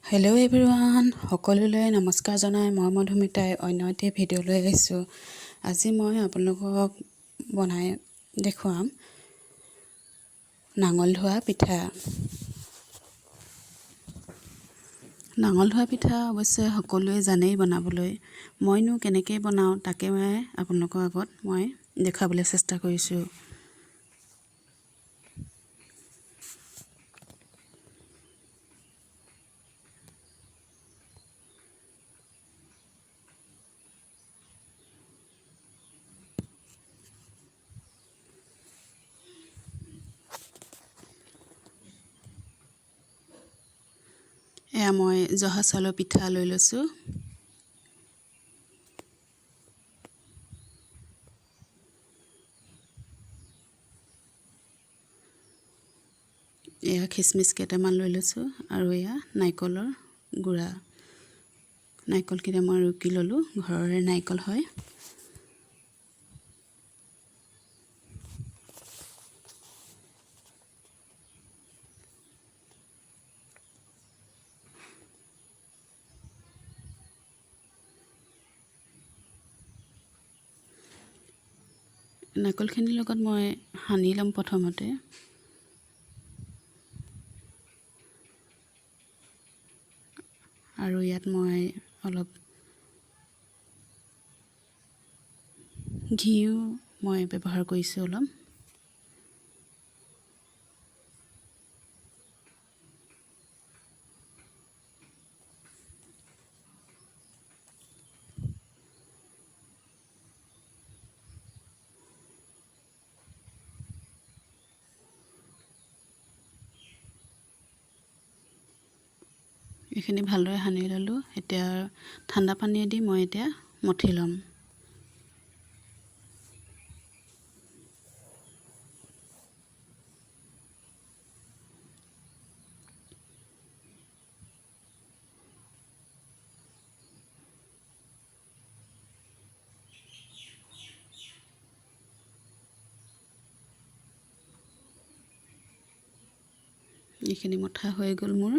Hello' everyone, সকলোলৈ নমস্কাৰ জনাই মই মধুমিতাই অন্য এটি ভিডিঅ' লৈ আহিছোঁ। আজি মই আপোনালোকক বনাই দেখুৱাম নাঙল ধোৱা পিঠা। নাঙল ধোৱা পিঠা অৱশ্যে সকলোৱে জানেই বনাবলৈ। মইনো কেনেকৈ বনাওঁ তাকে মই আপোনালোকৰ আগত মই দেখুৱাবলৈ চেষ্টা কৰিছোঁ। এয়া মই জহা চাউলৰ পিঠা লৈ লৈছোঁ। এয়া খিচমিচ কেইটামান লৈ লৈছোঁ আৰু এয়া নাৰিকলৰ গুড়া। নাৰিকলকেইটা মই ৰুকি ল'লোঁ, ঘৰৰে নাৰিকল হয়। নাৰিকলখিনিৰ লগত মই সানি ল'ম প্ৰথমতে। আৰু ইয়াত মই অলপ ঘিউ মই ব্যৱহাৰ কৰিছোঁ অলপ। এইখিনি ভালদৰে সানি ল'লোঁ। এতিয়া ঠাণ্ডা পানীয়েদি মই এতিয়া মঠি ল'ম। এইখিনি মঠা হৈ গ'ল মোৰ।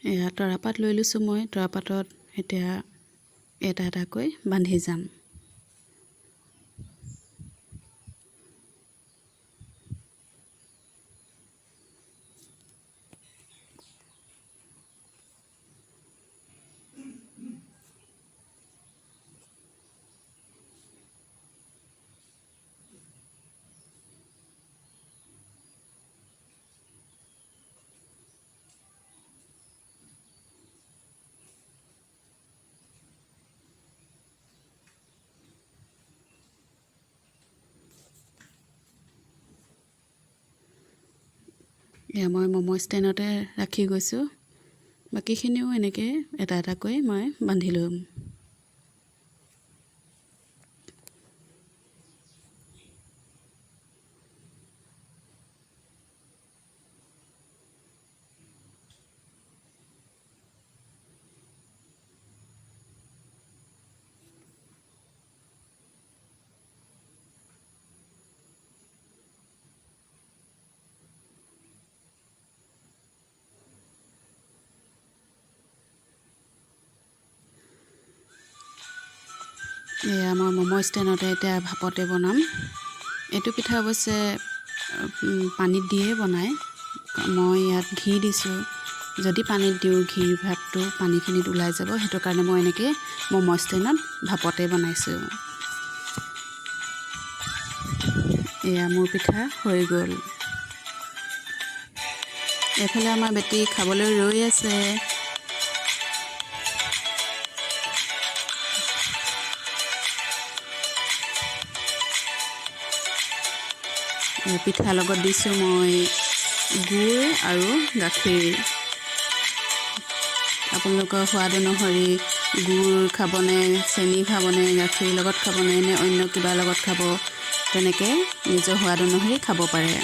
এয়া তৰাপাত লৈ লৈছোঁ মই। তৰাপাতত এতিয়া এটা এটাকৈ বান্ধি যাম। এয়া মই ম'ম' ষ্টেণ্ডতে ৰাখি গৈছোঁ। বাকীখিনিও এনেকৈ এটা এটাকৈ মই বান্ধি ল'ম। এয়া মই ম'ম' ষ্টেণ্ডতে এতিয়া ভাপতে বনাম। এইটো পিঠা অৱশ্যে পানীত দিয়ে বনায়। মই ইয়াত ঘি দিছোঁ। যদি পানীত দিওঁ ঘিৰ ভাপটো পানীখিনিত ওলাই যাব, সেইটো কাৰণে মই এনেকৈ ম'ম' ষ্টেণ্ডত ভাপতে বনাইছোঁ। এয়া মোৰ পিঠা হৈ গ'ল। এইফালে আমাৰ বেটী খাবলৈ ৰৈ আছে। পিঠাৰ লগত দিছোঁ মই গুৰ আৰু গাখীৰ। আপোনালোকৰ সোৱাদ অনুসৰি গুৰ খাবনে, চেনি খাবনে, গাখীৰ লগত খাবনে নে অন্য কিবা লগত খাব, তেনেকৈ নিজৰ সোৱাদ অনুসৰি খাব পাৰে।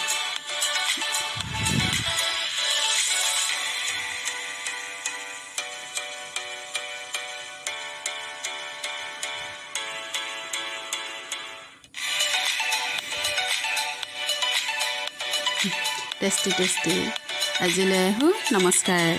Tasty tasty. আজিলৈ আহোঁ, নমস্কাৰ।